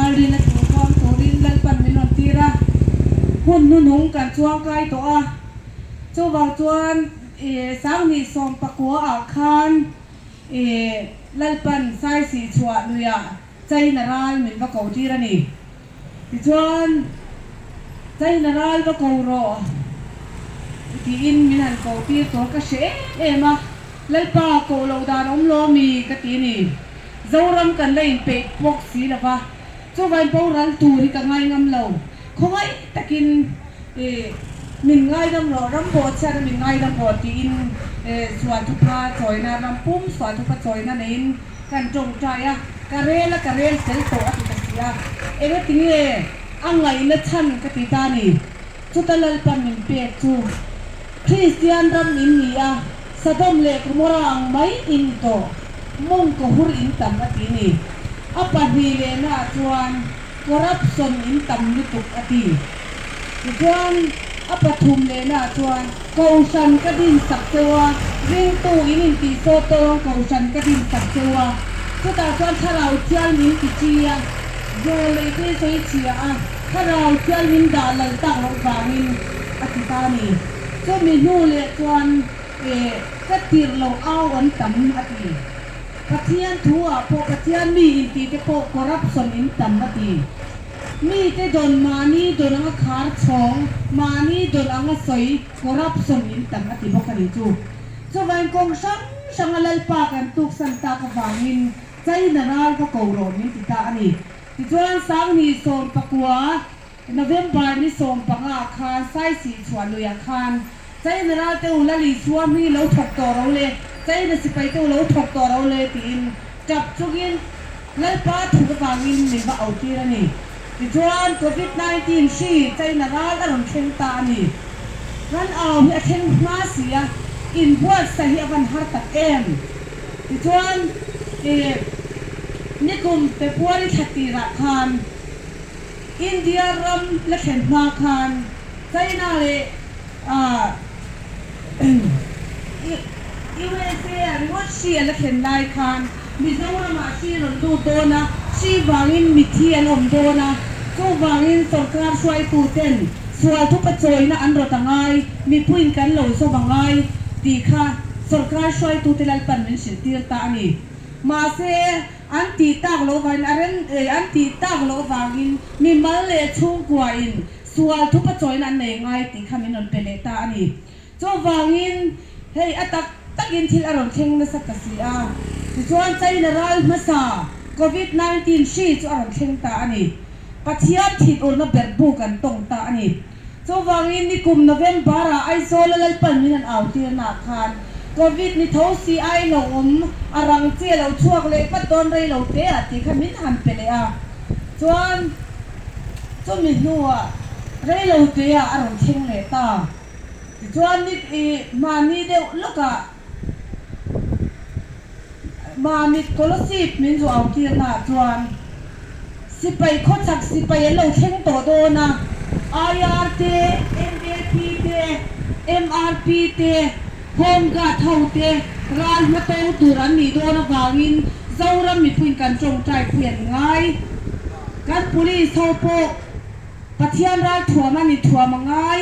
Ralrina thu puang turin Lalpan min rawn tir a, hun hnuhnung kan chuangkai tawh a. Chuvang chuan Sanghnih 19 ah khan Lalpan Saisih chhuah luiah China ral min va ko tir a ni. Tichuan, China ral va ko rawh tiin min han ko tir tur ka hre em em a, Lalpa koh loh dan awm lo mi ka ti a ni. Zoram kan la inpeih bawk si lo va, chuvain boral tur hi ka ngai ngam lo. Khawngaih takin min ngaidam rawh, ram bawhchhiatna min ngaidam rawh tiin sual thupha chawina, ram pum sual thupha chawina neiin kan tawngtai a, ka rel a, ka rel fel tawh a ti ta si a, engatinge a ngaihna chhan ka ti ta a ni. Chuta Lalpa min pek chu Kristian ram in ni a, Sodom leh Gomorrah ang mai in ni tawh, mawng ka hur in tam a ti ni. A pahnih lehnaah chuan corruption in tam lutuk a ti. Tichuan a pathum lehnaah chuan Kohhran ka din sak cheu a, ringtu in intih sawt tawng Kohhran ka din sak cheu a, chutah chuan thlarau thial min ti chi a, zawl leh te sawi chhia a, thlarau thial min dah lal tak loh vangin a ti ta a ni. Chumi hnu leh chuan ka tirh loh au an tam a ti. Pathian thu ah pawh Pathian mi intih te pawh corruption in tam a ti. Mite dawn mahni dawn anga khar chhawng, mahni dawn anga sawi corruption in tam a ti bawk a ni chu. Chuvain kawng hrang hranga Lalpa kan tuksan tak avangin China ral va ko rawh min ti ta a ni. Tichuan 2019 November ni 15 ah khan Saisih chhuah luiah khan China ral te u Lal Isua hming lo thawk tawh ro le, China sipai te u lo thawk tawh ro le tiin tap chungin Lalpa thu avangin min va au tir a ni. Tichuan Covid 19 hri China ral a rawn thleng ta a ni. Kan au hi a thleng hma si a, inbuatsaih hi a van har tak em. Tichuan nikum February thla tirah khan India ram la thlen hma khan China leh USA ah ringawt hri a la thlen lai khan Mizoramah hri rawn lut dawn a, hri vangin mithi an awm dawn a, chuvangin sorkar hruaituten sual thupa chawina an rawt a ngai, mipuiin kan lo zawm a ngai tih kha sorkar hruaitute Lalpan min hrilh tir ta a ni. Mahse, an tih tak loh vangin a rem, an tih tak loh vangin mimal leh chhungkuain Sual thupa chawina an nei ngai tih kha min rawn pe leh ta a ni. Chuvangin hei a tak takin thil a rawn thleng nasa ta si a. Tichuan China ral hmasa Covid 19 hri chu a rawn thleng ta a ni. Pathian thinurna ber bu kan tawng ta a ni. Chuvangin nikum November ah Aizawl a Lalpan min han au tirnaah khan Covid ni tho si ai lo awm a rang chi a lo chhuak leh vat dawn rei lo te ah tih kha min han pe leh a. Chuan chumi hnuah reiloteah a rawn thleng leh ta. Tichuan ni mahni deuh lawkah Mamit Kolosip min zu au tirnaah chuan sipai khawchhak sipai an lo thleng tawh dawn a, IR te, MAP te, MRP te, Home Guard ho te ral hmatawng tur an nih dawn avangin Zoram mipuiin kan tawngtai pui an ngai. Kan Police ho pawh Pathian ral thuam a ni thuam a ngai.